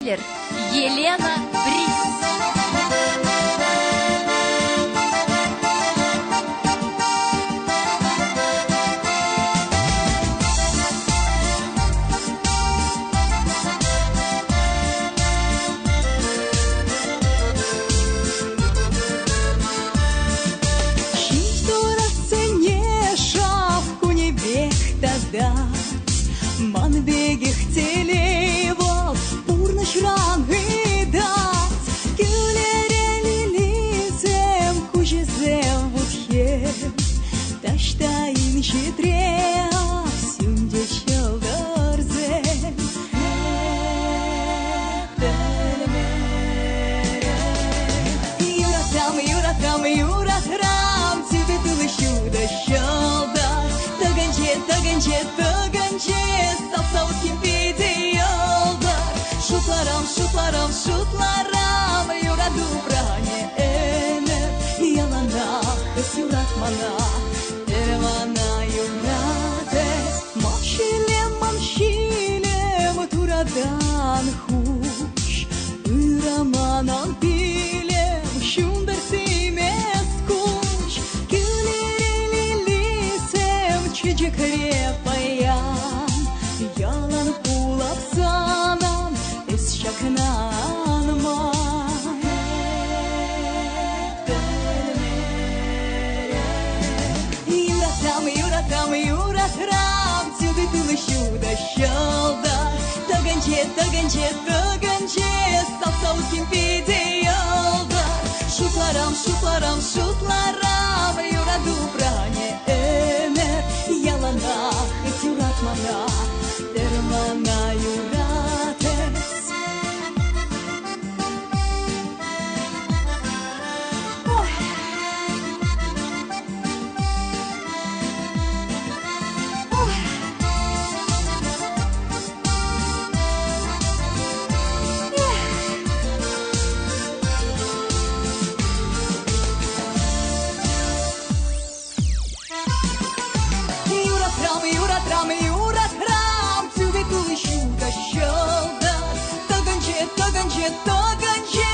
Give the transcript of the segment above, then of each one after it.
Елена Брис. Ҫил-туратсене шав кунӗпех татать. Ман пекех телей вӑл пурнӑҫран ыйтать. Кӳлӗре лилисем, куҫӗсем вут-хӗм. Таҫта инҫетре сӳнчӗ ҫӑлтӑрсем. Юратам, юратам, юратрам, тӳпе тулли ҫутӑ ҫӑлтӑр. Тӑкӑнчӗ, тӑкӑнчӗ, тӑкӑнчӗ, сапса утхин питӗ йӑлтӑр. Шутларам, шутларам, шутларам, юрату пранӗ ӗмӗр. Яланах эс юрат мана, пӗр мана юрат эс. Ман ҫилӗм, ман ҫилӗм, туратан хуҫ. Ырӑ манан пилӗм, ҫунтӑр симӗс куҫ. Кӳлӗре лилисем, чечекре паян. Ялан пулап санӑн, эс ҫакна ан ман. Юратам, юратам, юратрам, тӳпе тулли ҫутӑ ҫӑлтӑр. Тӑкӑнчӗ, тӑкӑнчӗ, тӑкӑнчӗ, сапса утхин питӗ йӑлтӑр. Шутларам, шутларам, шутларам, юрату пранӗ ӗмӗр. Яланах эс юрат мана, пӗр мана юрат эс. Ой. Ой. Юратрам, юратрам, юратрам, тӳпе тулли ҫутӑ ҫӑлтӑр. Тӑкӑнчӗ, тӑкӑнчӗ, тӑкӑнчӗ,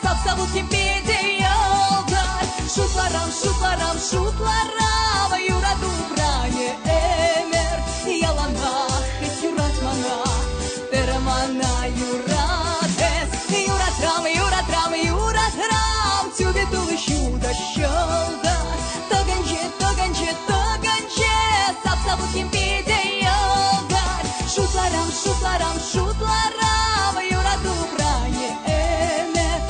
сапса вут-хӗм питӗ йӑлтӑр. Шутларам, шутларам, шутларам, юрату пранӗ ӗмӗр. Яланах эс юрат мана, пӗр мана юрат эс. Юратрам, юратрам, юратрам, тӳпе тулли ҫутӑ ҫӑлтӑр. Тӑкӑнчӗ, тӑкӑнчӗ, тӑкӑнчӗ, сапса вут-хӗм питӗ йӑлтӑр. Шутларам, шутларам, шутларам, юрату пранӗ ӗмӗр.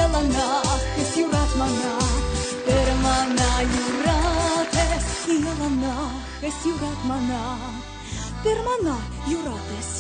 Яланах эс юрат мана, пӗр мана юрат эс. Яланах эс юрат мана, пӗр мана юрат эс.